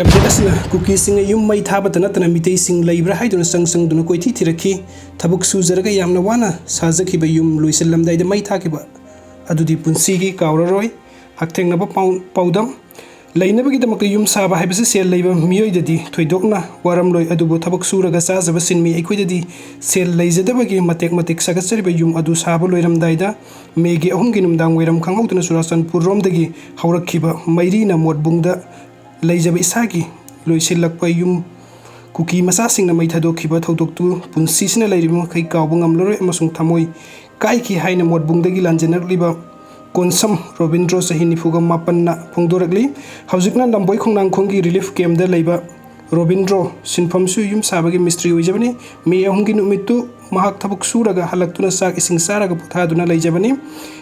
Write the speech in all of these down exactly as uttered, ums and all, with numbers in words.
Update ꯑꯁꯤꯅ ꯀꯨꯀꯤꯁꯤꯡꯅ ꯌꯨꯝ ꯃꯩ ꯊꯥꯕꯇ ꯅꯠꯇꯅ ꯃꯤꯇꯩꯁꯤꯡ ꯂꯩꯕ꯭ꯔꯥ ꯍꯥꯏꯗꯨꯅ ꯆꯪ ꯆꯪꯗꯨꯅ ꯀꯣꯏꯊꯤ ꯊꯤꯔꯛꯈꯤ꯫ ꯊꯕꯛ ꯁꯨꯖꯔꯒ ꯌꯥꯝꯅ ꯋꯥꯅ ꯁꯥꯖꯈꯤꯕ ꯌꯨꯝ ꯂꯣꯏꯁꯤꯜꯂꯝꯗꯥꯏꯗ ꯃꯩ ꯊꯥꯈꯤꯕ ꯑꯗꯨꯗꯤ ꯄꯨꯟꯁꯤꯒꯤ ꯀꯥꯎꯔꯔꯣꯏ꯫ ꯍꯛꯊꯦꯡꯅꯕ ꯄꯥꯎ-, ꯄꯥꯎꯗꯝ꯫ ꯂꯩꯅꯕꯒꯤꯗꯃꯛꯇ ꯌꯨꯝ ꯁꯥꯕ ꯍꯥꯏꯕꯁꯤ ꯁꯦꯜ ꯂꯩꯕ ꯃꯤꯑꯣꯏꯗꯗꯤ ꯊꯣꯏꯗꯣꯛꯅ ꯋꯥꯔꯝꯂꯣꯏ, ꯑꯗꯨꯕꯨ ꯊꯕꯛ ꯁꯨꯔꯒ ꯆꯥꯖꯕ ꯁꯤꯟꯃꯤ ꯑꯩꯈꯣꯏꯗꯗꯤ ꯁꯦꯜ ꯂꯩꯖꯗꯕꯒꯤ ꯃꯇꯦꯛ ꯃꯇꯦꯛ ꯁꯥꯒꯠꯆꯔꯤꯕ ꯌꯨꯝ ꯑꯗꯨ ꯁꯥꯕ ꯂꯣꯏꯔꯝꯗꯥꯏꯗ ꯃꯦꯒꯤ ꯑꯍꯨꯝꯒꯤ ꯅꯨꯃꯤꯗꯥꯡ ꯋꯥꯏꯔꯝ ꯈꯪꯍꯧꯗꯅ ꯆꯨꯔꯥꯆꯥꯟꯄꯨꯔ ꯔꯣꯝꯗꯒꯤ ꯍꯧꯔꯛꯈꯤꯕ ꯃꯩꯔꯤꯅ ꯃꯣꯠꯕꯨꯡꯗ ꯂꯩꯖꯕ ꯏꯁꯥꯒꯤ ꯂꯣꯏꯁꯤꯜꯂꯛꯄ ꯌꯨꯝ ꯀꯨꯀꯤ ꯃꯆꯥꯁꯤꯡꯅ ꯃꯩ ꯊꯥꯗꯣꯛꯈꯤꯕ ꯊꯧꯗꯣꯛꯇꯨ ꯄꯨꯟꯁꯤꯁꯤꯅ ꯂꯩꯔꯤꯕ ꯃꯈꯩ ꯀꯥꯎꯕ ꯉꯝꯂꯔꯣꯏ ꯑꯃꯁꯨꯡ ꯊꯃꯣꯏ ꯀꯥꯏꯈꯤ ꯍꯥꯏꯅ ꯃꯣꯠꯕꯨꯡꯗꯒꯤ ꯂꯥꯟꯖꯦꯟꯅꯔꯛꯂꯤꯕ ꯀꯣꯟꯁꯝ ꯔꯣꯕꯤꯟꯗ꯭ꯔꯣ, ꯆꯍꯤ ꯅꯤꯐꯨꯒ ꯃꯥꯄꯟꯅ ꯐꯣꯡꯗꯣꯔꯛꯂꯤ꯫ ꯍꯧꯖꯤꯛꯅ ꯂꯝꯕꯣꯏ ꯈꯣꯡꯅꯥꯡꯈꯣꯡꯒꯤ ꯔꯤꯂꯤꯐ ꯀꯦꯝꯗ ꯂꯩꯕ ꯔꯣꯕꯤꯟꯗ꯭ꯔꯣ ꯁꯤꯟꯐꯝꯁꯨ ꯌꯨꯝ ꯁꯥꯕꯒꯤ ꯃꯤꯁꯇ꯭ꯔꯤ ꯑꯣꯏꯖꯕꯅꯤ꯫ ꯃꯦ ꯑꯍꯨꯝꯒꯤ ꯅꯨꯃꯤꯠꯇꯨ ꯃꯍꯥꯛ ꯊꯕꯛ ꯁꯨꯔꯒ ꯍꯜꯂꯛꯇꯨꯅ ꯆꯥꯛ ꯏꯁꯤꯡ ꯆꯥꯔꯒ ꯄꯣꯊꯥꯗꯨꯅ ꯂꯩꯖꯕꯅꯤ꯫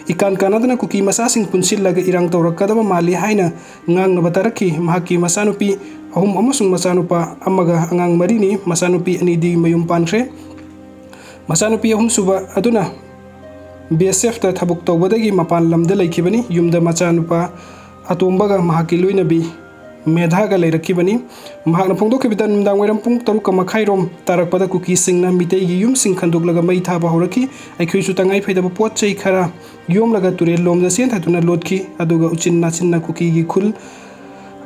ꯏꯀꯥꯟ ꯀꯥꯟꯅꯗꯅ ꯀꯨꯀꯤ ꯃꯆꯥꯁꯤꯡ ꯄꯨꯟꯁꯤꯜꯂꯒ ꯏꯔꯥꯡ ꯇꯧꯔꯛꯀꯗꯕ ꯃꯥꯜꯂꯤ ꯍꯥꯏꯅ ꯉꯥꯡꯅꯕ ꯇꯥꯔꯛꯈꯤ꯫ ꯃꯍꯥꯛꯀꯤ ꯃꯆꯥꯅꯨꯄꯤ ꯑꯍꯨꯝ ꯑꯃꯁꯨꯡ ꯃꯆꯥꯅꯨꯄꯥ ꯑꯃꯒ ꯑꯉꯥꯡ ꯃꯔꯤꯅꯤ꯫ ꯃꯆꯥꯅꯨꯄꯤ ꯑꯅꯤꯗꯤ ꯃꯌꯨꯝ ꯄꯥꯟꯈ꯭ꯔꯦ꯫ ꯃꯆꯥꯅꯨꯄꯤ ꯑꯍꯨꯝꯁꯨꯕ ꯑꯗꯨꯅ ꯕꯤ ꯑꯦꯁ ꯑꯦꯐꯇ ꯊꯕꯛ ꯇꯧꯕꯗꯒꯤ ꯃꯄꯥꯟ ꯂꯝꯗ ꯂꯩꯈꯤꯕꯅꯤ꯫ ꯌꯨꯝꯗ ꯃꯆꯥꯅꯨꯄꯥ ꯑꯇꯣꯝꯕꯒ ꯃꯍꯥꯛꯀꯤ ꯂꯣꯏꯅꯕꯤ ꯃꯦꯙꯥꯒ ꯂꯩꯔꯛꯈꯤꯕꯅꯤ꯫ ꯃꯍꯥꯛꯅ ꯐꯣꯡꯗꯣꯛꯈꯤꯕꯗ ꯅꯨꯃꯤꯗꯥꯡ ꯋꯥꯏꯔꯝ ꯄꯨꯡ ꯇꯔꯨꯛꯀ ꯃꯈꯥꯏꯔꯣꯝ ꯇꯥꯔꯛꯄꯗ ꯀꯨꯀꯤꯁꯤꯡꯅ ꯃꯤꯇꯩꯒꯤ ꯌꯨꯝꯁꯤꯡ ꯈꯟꯗꯣꯛꯂꯒ ꯃꯩ ꯊꯥꯕ ꯍꯧꯔꯛꯈꯤ꯫ ꯑꯩꯈꯣꯏꯁꯨ ꯇꯉꯥꯏ ꯐꯗꯕ ꯄꯣꯠ ꯆꯩ ꯈꯔ ꯌꯣꯝꯂꯒ ꯇꯨꯔꯦꯜ ꯂꯣꯝꯗ ꯆꯦꯟꯊꯗꯨꯅ ꯂꯣꯠꯈꯤ, ꯑꯗꯨꯒ ꯎꯆꯤꯟ ꯅꯥꯆꯤꯟꯅ ꯀꯨꯀꯤꯒꯤ ꯈꯨꯜ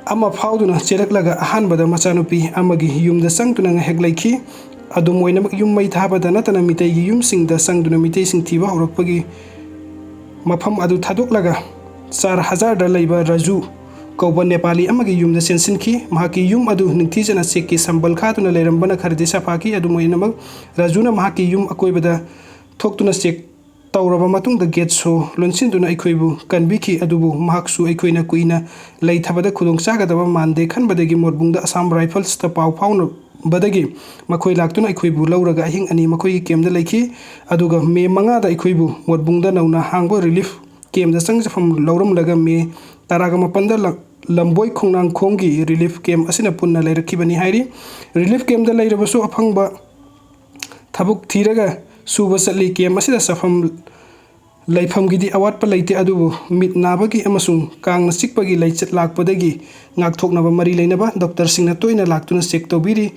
ꯑꯃ ꯐꯥꯎꯗꯨꯅ ꯆꯦꯜꯂꯛꯂꯒ ꯑꯍꯥꯟꯕꯗ ꯃꯆꯥꯅꯨꯄꯤ ꯑꯃꯒꯤ ꯌꯨꯝꯗ ꯆꯪꯗꯨꯅ ꯉꯥꯏꯍꯥꯛ ꯂꯩꯈꯤ꯫ ꯑꯗꯨꯝ ꯑꯣꯏꯅꯃꯛ ꯌꯨꯝ ꯃꯩ ꯊꯥꯕꯗ ꯅꯠꯇꯅ ꯃꯤꯇꯩꯒꯤ ꯌꯨꯝꯁꯤꯡꯗ ꯆꯪꯗꯨꯅ ꯃꯤꯇꯩꯁꯤꯡ ꯊꯤꯕ ꯍꯧꯔꯛꯄꯒꯤ ꯃꯐꯝ ꯑꯗꯨ ꯊꯥꯗꯣꯛꯂꯒ ꯆꯥꯔ ꯍꯖꯥꯔꯗ ꯂꯩꯕ ꯔꯥꯖꯨ ꯀꯧꯕ ꯅꯦꯄꯥꯂꯤ ꯑꯃꯒꯤ ꯌꯨꯝꯗ ꯆꯦꯟꯁꯤꯟꯈꯤ꯫ ꯃꯍꯥꯛꯀꯤ ꯌꯨꯝ ꯑꯗꯨ ꯅꯤꯡꯊꯤꯖꯅ ꯆꯦꯛꯀꯤ ꯁꯝꯕꯜ ꯈꯥꯗꯨꯅ ꯂꯩꯔꯝꯕꯅ ꯈꯔꯗꯤ ꯁꯥꯐꯥꯈꯤ꯫ ꯑꯗꯨꯝ ꯑꯣꯏꯅꯃꯛ ꯔꯥꯖꯨꯅ ꯃꯍꯥꯛꯀꯤ ꯌꯨꯝ ꯑꯀꯣꯏꯕꯗ ꯊꯣꯛꯇꯨꯅ ꯆꯦꯛ ꯇꯧꯔꯕ ꯃꯇꯨꯡꯗ ꯒꯦꯠ ꯁꯣ ꯂꯣꯟꯁꯤꯟꯗꯨꯅ ꯑꯩꯈꯣꯏꯕꯨ ꯀꯟꯕꯤꯈꯤ꯫ ꯑꯗꯨꯕꯨ ꯃꯍꯥꯛꯁꯨ ꯑꯩꯈꯣꯏꯅ ꯀꯨꯏꯅ ꯂꯩꯊꯕꯗ ꯈꯨꯗꯣꯡ ꯆꯥꯒꯗꯕ ꯃꯥꯟꯗꯦ ꯈꯟꯕꯗꯒꯤ ꯃꯣꯠꯕꯨꯡꯗ ꯑꯁꯥꯝ ꯔꯥꯏꯐꯜꯁꯇ ꯄꯥꯎ ꯐꯥꯎꯅꯕꯗꯒꯤ ꯃꯈꯣꯏ ꯂꯥꯛꯇꯨꯅ ꯑꯩꯈꯣꯏꯕꯨ ꯂꯧꯔꯒ ꯑꯍꯤꯡ ꯑꯅꯤ ꯃꯈꯣꯏꯒꯤ ꯀꯦꯝꯗ ꯂꯩꯈꯤ꯫ ꯑꯗꯨꯒ ꯃꯦ ꯃꯉꯥꯗ ꯑꯩꯈꯣꯏꯕꯨ ꯃꯣꯠꯕꯨꯡꯗ ꯅꯧꯅ ꯍꯥꯡꯕ ꯔꯤꯂꯤꯐ ꯀꯦꯝꯗ ꯆꯪꯖꯐꯝ ꯂꯧꯔꯝꯂꯒ ꯃꯦ ꯇꯔꯥꯒ ꯃꯥꯄꯟꯗ ꯂ-, ꯂꯝꯕꯣꯏ ꯈꯣꯡꯅꯥꯡꯈꯣꯡꯒꯤ ꯔꯤꯂꯤꯐ ꯀꯦꯝ ꯑꯁꯤꯅ ꯄꯨꯟꯅ ꯂꯩꯔꯛꯈꯤꯕꯅꯤ ꯍꯥꯏꯔꯤ꯫ ꯔꯤꯂꯤꯐ ꯀꯦꯝꯗ ꯂꯩꯔꯕꯁꯨ ꯑꯐꯪꯕ ꯊꯕꯛ ꯊꯤꯔꯒ ꯁꯨꯕ ꯆꯠꯂꯤ꯫ ꯀꯦꯝ ꯑꯁꯤꯗ ꯆꯥꯐꯝ ꯂꯩꯐꯝꯒꯤꯗꯤ ꯑꯋꯥꯠꯄ ꯂꯩꯇꯦ, ꯑꯗꯨꯕꯨ ꯃꯤꯠ ꯅꯥꯕꯒꯤ ꯑꯃꯁꯨꯡ ꯀꯥꯡꯅ ꯆꯤꯛꯄꯒꯤ ꯂꯥꯏꯆꯠ ꯂꯥꯛꯄꯗꯒꯤ ꯉꯥꯛꯊꯣꯛꯅꯕ ꯃꯔꯤ ꯂꯩꯅꯕ ꯗꯣꯛꯇꯔꯁꯤꯡꯅ ꯇꯣꯏꯅ ꯂꯥꯛꯇꯨꯅ ꯆꯦꯛ ꯇꯧꯕꯤꯔꯤ꯫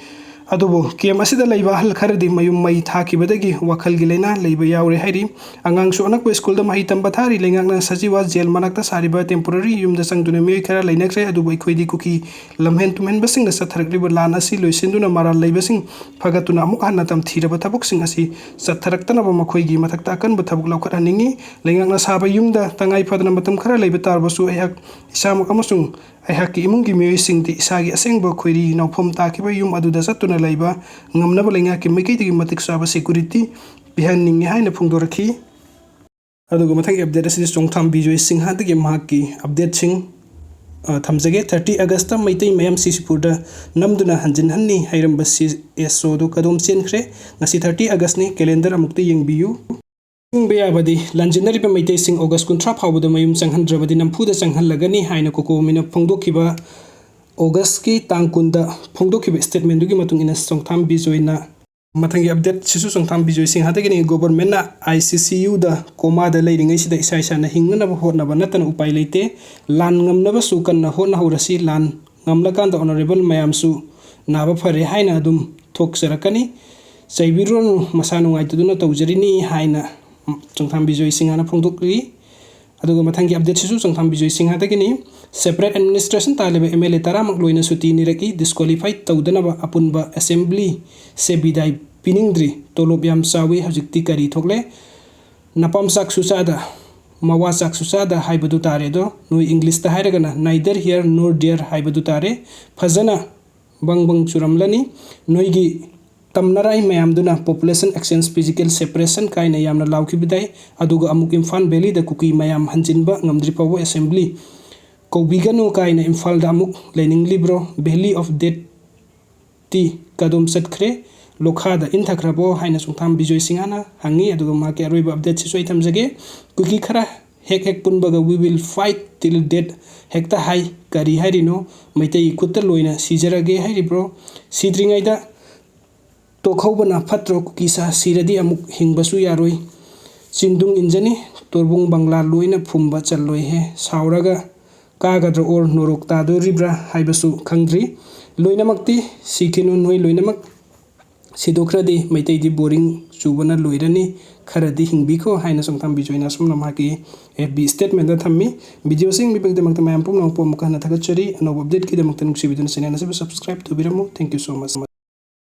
ꯑꯗꯨꯕꯨ ꯀꯦꯝ ꯑꯁꯤꯗ ꯂꯩꯕ ꯑꯍꯜ ꯈꯔꯗꯤ ꯃꯌꯨꯝ ꯃꯩ ꯊꯥꯈꯤꯕꯗꯒꯤ ꯋꯥꯈꯜꯒꯤ ꯂꯥꯏꯅꯥ ꯂꯩꯕ ꯌꯥꯎꯔꯦ ꯍꯥꯏꯔꯤ꯫ ꯑꯉꯥꯡꯁꯨ ꯑꯅꯛꯄ ꯁ꯭ꯀꯨꯜꯗ ꯃꯍꯩ ꯇꯝꯕ ꯊꯥꯔꯤ꯫ ꯂꯩꯉꯥꯛꯅ ꯁꯖꯤꯋꯥ ꯖꯦꯜ ꯃꯅꯥꯛꯇ ꯁꯥꯔꯤꯕ ꯇꯦꯝꯄꯣꯔꯔꯤ ꯌꯨꯝꯗ ꯆꯪꯗꯨꯅ ꯃꯤꯑꯣꯏ ꯈꯔ ꯂꯩꯅꯈ꯭ꯔꯦ꯫ ꯑꯗꯨꯕꯨ ꯑꯩꯈꯣꯏꯗꯤ ꯀꯨꯀꯤ ꯂꯝꯍꯦꯟ ꯇꯨꯝꯍꯦꯟꯕꯁꯤꯡꯅ ꯆꯠꯊꯔꯛꯂꯤꯕ ꯂꯥꯟ ꯑꯁꯤ ꯂꯣꯏꯁꯤꯟꯗꯨꯅ ꯃꯔꯥꯜ ꯂꯩꯕꯁꯤꯡ ꯐꯒꯠꯇꯨꯅ ꯑꯃꯨꯛ ꯍꯟꯅ ꯇꯝꯊꯤꯔꯕ ꯊꯕꯛꯁꯤꯡ ꯑꯁꯤ ꯆꯠꯊꯔꯛꯇꯅꯕ ꯃꯈꯣꯏꯒꯤ ꯃꯊꯛꯇ ꯑꯀꯟꯕ ꯊꯕꯛ ꯂꯧꯈꯠꯍꯟꯅꯤꯡꯏ꯫ ꯂꯩꯉꯥꯛꯅ ꯁꯥꯕ ꯌꯨꯝꯗ ꯇꯉꯥꯏ ꯐꯗꯅ ꯃꯇꯝ ꯈꯔ ꯂꯩꯕ ꯇꯥꯔꯕꯁꯨ ꯑꯩꯍꯥꯛ ꯏꯁꯥꯃꯛ ꯑꯃꯁꯨꯡ ꯑꯩꯍꯥꯛꯀꯤ ꯏꯃꯨꯡꯒꯤ ꯃꯤꯑꯣꯏꯁꯤꯡꯗꯤ ꯏꯁꯥꯒꯤ ꯑꯁꯦꯡꯕ ꯈꯣꯏꯔꯤ ꯅꯥꯎꯐꯝ ꯇꯥꯈꯤꯕ ꯌꯨꯝ ꯑꯗꯨꯗ ꯆꯠꯇꯨꯅ ꯂꯩꯕ ꯉꯝꯅꯕ ꯂꯩꯉꯥꯛꯀꯤ ꯃꯥꯏꯀꯩꯗꯒꯤ ꯃꯇꯤꯛ ꯆꯥꯕ ꯁꯦꯀ꯭ꯌꯨꯔꯤꯇꯤ ꯄꯤꯍꯟꯅꯤꯡꯏ ꯍꯥꯏꯅ ꯐꯣꯡꯗꯣꯔꯛꯈꯤ꯫ ꯑꯗꯨꯒ ꯃꯊꯪꯒꯤ ꯑꯞꯗꯦꯠ ꯑꯁꯤꯗꯤ ꯆꯣꯡꯊꯥꯝ ꯕꯤꯖꯣꯏ ꯁꯤꯡꯍꯗꯒꯤ ꯃꯍꯥꯛꯀꯤ ꯑꯞꯗꯦꯠꯁꯤꯡ, ꯑ, ꯊꯝꯖꯒꯦ꯫ ꯊꯥꯔꯇꯤ ꯑꯥꯒꯁꯇ ꯃꯩꯇꯩ ꯃꯌꯥꯝ ꯁꯤꯁꯤꯄꯨꯔꯗ ꯅꯝꯗꯨꯅ ꯍꯟꯖꯤꯟꯍꯟꯅꯤ ꯍꯥꯏꯔꯝꯕ ꯁꯤ ꯑꯦꯁ ꯑꯣꯗꯨ ꯀꯗꯣꯝ ꯆꯦꯟꯈ꯭ꯔꯦ? ꯉꯁꯤ ꯊꯥꯔꯇꯤ ꯑꯥꯒꯁꯅꯤ, ꯀꯦꯂꯦꯟꯗꯔ ꯑꯃꯨꯛꯇ ꯌꯦꯡꯕꯤꯌꯨ꯫ ꯈꯪꯕ ꯌꯥꯕꯗꯤ, ꯂꯥꯟꯖꯦꯟꯅꯔꯤꯕ ꯃꯩꯇꯩꯁꯤꯡ ꯑꯣꯒꯁ ꯀꯨꯟꯊ꯭ꯔꯥ ꯐꯥꯎꯕꯗ ꯃꯌꯨꯝ ꯆꯪꯍꯟꯗ꯭ꯔꯕꯗꯤ ꯅꯝꯐꯨꯗ ꯆꯪꯍꯜꯂꯒꯅꯤ ꯍꯥꯏꯅ ꯀꯣꯀꯣꯃꯤꯅ ꯐꯣꯡꯗꯣꯛꯈꯤꯕ, ꯑꯣꯒꯁꯀꯤ ꯇꯥꯡ ꯀꯨꯟꯗ ꯐꯣꯡꯗꯣꯛꯈꯤꯕ ꯁ꯭ꯇꯦꯠꯃꯦꯟꯗꯨꯒꯤ ꯃꯇꯨꯡ ꯏꯟꯅ ꯆꯣꯡꯊꯥꯝ ꯕꯤꯖꯣꯏꯅ ꯃꯊꯪꯒꯤ ꯑꯞꯗꯦꯠꯁꯤꯁꯨ ꯆꯣꯡꯊꯥꯝ ꯕꯤꯖꯣꯏ ꯁꯤꯡꯍꯗꯒꯤꯅꯤ꯫ ꯒꯣꯕꯔꯃꯦꯟꯅ ꯑꯥꯏ ꯁꯤ ꯁꯤ ꯌꯨꯗ ꯀꯣꯃꯥꯗ ꯂꯩꯔꯤꯉꯩꯁꯤꯗ ꯏꯁꯥ ꯏꯁꯥꯅ ꯍꯤꯡꯅꯅꯕ ꯍꯣꯠꯅꯕ ꯅꯠꯇꯅ ꯎꯄꯥꯏ ꯂꯩꯇꯦ꯫ ꯂꯥꯟ ꯉꯝꯅꯕꯁꯨ ꯀꯟꯅ ꯍꯣꯠꯅꯍꯧꯔꯁꯤ꯫ ꯂꯥꯟ ꯉꯝꯂꯀꯥꯟꯗ ꯑꯣꯅꯔꯦꯕꯜ ꯃꯌꯥꯝꯁꯨ ꯅꯥꯕ ꯐꯔꯦ ꯍꯥꯏꯅ ꯑꯗꯨꯝ ꯊꯣꯛꯆꯔꯛꯀꯅꯤ꯫ ꯆꯩꯕꯤꯔꯨꯔꯅꯨ, ꯃꯁꯥ ꯅꯨꯡꯉꯥꯏꯇꯗꯨꯅ ꯇꯧꯖꯔꯤꯅꯤ ꯍꯥꯏꯅ ꯆꯣꯡꯊꯥꯝ ꯕꯤꯖꯣꯏ ꯁꯤꯡꯍꯅ ꯐꯣꯡꯗꯣꯛꯂꯤ꯫ ꯑꯗꯨꯒ ꯃꯊꯪꯒꯤ ꯑꯞꯗꯦꯠꯁꯤꯁꯨ ꯆꯣꯡꯊꯥꯝ ꯕꯤꯖꯣꯏ ꯁꯤꯡꯍꯗꯒꯤꯅꯤ꯫ ꯁꯦꯄꯔꯦꯠ ꯑꯦꯗꯃꯤꯅꯤꯁꯇ꯭ꯔꯦꯁꯟ ꯇꯥꯜꯂꯤꯕ ꯑꯦꯝ ꯑꯦꯜ ꯑꯦ ꯇꯔꯥꯃꯛ ꯂꯣꯏꯅ ꯁꯨꯇꯤ ꯅꯤꯔꯛꯏ꯫ ꯗꯤꯁꯀ꯭ꯋꯥꯂꯤꯐꯥꯏ ꯇꯧꯗꯅꯕ ꯑꯄꯨꯟꯕ ꯑꯦꯁꯦꯝꯕ꯭ꯂꯤ ꯁꯦ ꯕꯤꯗꯥꯏ ꯄꯤꯅꯤꯡꯗ꯭ꯔꯤ꯫ ꯇꯣꯂꯣꯞ ꯌꯥꯝ ꯆꯥꯎꯏ꯫ ꯍꯧꯖꯤꯛꯇꯤ ꯀꯔꯤ ꯊꯣꯛꯂꯦ? ꯅꯄꯥꯝ ꯆꯥꯛꯁꯨ ꯆꯥꯗ, ꯃꯋꯥ ꯆꯥꯛꯁꯨ ꯆꯥꯗ ꯍꯥꯏꯕꯗꯨ ꯇꯥꯔꯦ꯫ ꯑꯗꯣ ꯅꯣꯏ ꯏꯪꯂꯤꯁꯇ ꯍꯥꯏꯔꯒꯅ neither here nor there ꯍꯥꯏꯕꯗꯨ ꯇꯥꯔꯦ꯫ ꯐꯖꯅ ꯕꯪ ꯕꯪ ꯆꯨꯔꯝꯂꯅꯤ꯫ ꯅꯣꯏꯒꯤ ꯇꯝꯅꯔꯥꯏ ꯃꯌꯥꯝꯗꯨꯅ population exchange, physical separation ꯀꯥꯏꯅ ꯌꯥꯝꯅ ꯂꯥꯎꯈꯤꯕꯗꯥꯏ, ꯑꯗꯨꯒ ꯑꯃꯨꯛ ꯏꯝꯐꯥꯜ ꯚꯦꯂꯤꯗ ꯀꯨꯀꯤ ꯃꯌꯥꯝ ꯍꯟꯖꯤꯟꯕ ꯉꯝꯗ꯭ꯔꯤ ꯐꯥꯎꯕ ꯑꯦꯁꯦꯝꯕ꯭ꯂꯤ ꯀꯧꯕꯤꯒꯅꯨ ꯀꯥꯏꯅ ꯏꯝꯐꯥꯜꯗ ꯑꯃꯨꯛ ꯂꯩꯅꯤꯡꯂꯤꯕ꯭ꯔꯣ? Valley of Death ꯇꯤ ꯀꯗꯣꯝ ꯆꯠꯈ꯭ꯔꯦ? ꯂꯣꯈꯥꯗ ꯏꯟꯊꯈ꯭ꯔꯕꯣ ꯍꯥꯏꯅ ꯆꯣꯡꯊꯥꯝ ꯕꯤꯖꯣꯏ ꯁꯤꯡꯍꯅ ꯍꯪꯉꯤ꯫ ꯑꯗꯨꯒ ꯃꯍꯥꯛꯀꯤ ꯑꯔꯣꯏꯕ ꯑꯞꯗꯦꯠꯁꯤꯁꯨ ꯑꯩ ꯊꯝꯖꯒꯦ꯫ ꯀꯨꯀꯤ ꯈꯔ ꯍꯦꯛ ꯍꯦꯛ ꯄꯨꯟꯕꯒ "We will fight till death" ꯍꯦꯛꯇ ꯍꯥꯏ꯫ ꯀꯔꯤ ꯍꯥꯏꯔꯤꯅꯣ? ꯃꯩꯇꯩꯒꯤ ꯈꯨꯠꯇ ꯂꯣꯏꯅ ꯁꯤꯖꯔꯒꯦ ꯍꯥꯏꯔꯤꯕ꯭ꯔꯣ? ꯁꯤꯗ꯭ꯔꯤꯉꯩꯗ ꯇꯣꯛꯍꯧꯕꯅ ꯐꯠꯇ꯭ꯔꯣ? ꯀꯨꯀꯤ ꯁꯥ ꯁꯤꯔꯗꯤ ꯑꯃꯨꯛ ꯍꯤꯡꯕꯁꯨ ꯌꯥꯔꯣꯏ꯫ ꯆꯤꯟꯗꯨꯡ ꯏꯟꯖꯅꯤ꯫ ꯇꯣꯔꯕꯨꯡ ꯕꯪꯂꯥ ꯂꯣꯏꯅ ꯐꯨꯝꯕ ꯆꯜꯂꯣꯏꯍꯦ꯫ ꯁꯥꯎꯔꯒ ꯀꯥꯒꯗ꯭ꯔꯥ ꯑꯣꯔ ꯅꯣꯔꯣꯛ ꯇꯥꯗꯣꯔꯤꯕ꯭ꯔꯥ ꯍꯥꯏꯕꯁꯨ ꯈꯪꯗ꯭ꯔꯤ꯫ ꯂꯣꯏꯅꯃꯛꯇꯤ ꯁꯤꯈꯤꯅꯨ ꯅꯣꯏ ꯂꯣꯏꯅꯃꯛ꯫ ꯁꯤꯗꯣꯛꯈ꯭ꯔꯗꯤ ꯃꯩꯇꯩꯗꯤ ꯕꯣꯔꯤꯡ ꯆꯨꯕꯅ ꯂꯣꯏꯔꯅꯤ꯫ ꯈꯔꯗꯤ ꯍꯤꯡꯕꯤꯈꯣ ꯍꯥꯏꯅ ꯆꯣꯡꯊꯥꯝ ꯕꯤꯖꯣꯏꯅ ꯑꯁꯨꯝꯅ ꯃꯍꯥꯛꯀꯤ ꯑꯦꯐ ꯕꯤ ꯁ꯭ꯇꯦꯠꯃꯦꯟꯗ ꯊꯝꯃꯤ꯫ ꯚꯤꯗꯤꯑꯣꯁꯤ ꯌꯦꯡꯕꯤꯕꯒꯤꯗꯃꯛꯇ ꯃꯌꯥꯝ ꯄꯨꯝꯅꯃꯛꯄꯨ ꯑꯃꯨꯛꯀ ꯍꯟꯅ ꯊꯥꯒꯠꯆꯔꯤ꯫ ꯑꯅꯧꯕ ꯑꯞꯗꯦꯠꯀꯤꯗꯃꯛꯇ ꯅꯨꯡꯁꯤꯕꯤꯗꯨꯅ ꯆꯦꯅꯦꯜ ꯑꯁꯤꯕꯨ subscribe ꯇꯧꯕꯤꯔꯝꯃꯨ꯫ Thank you so much꯫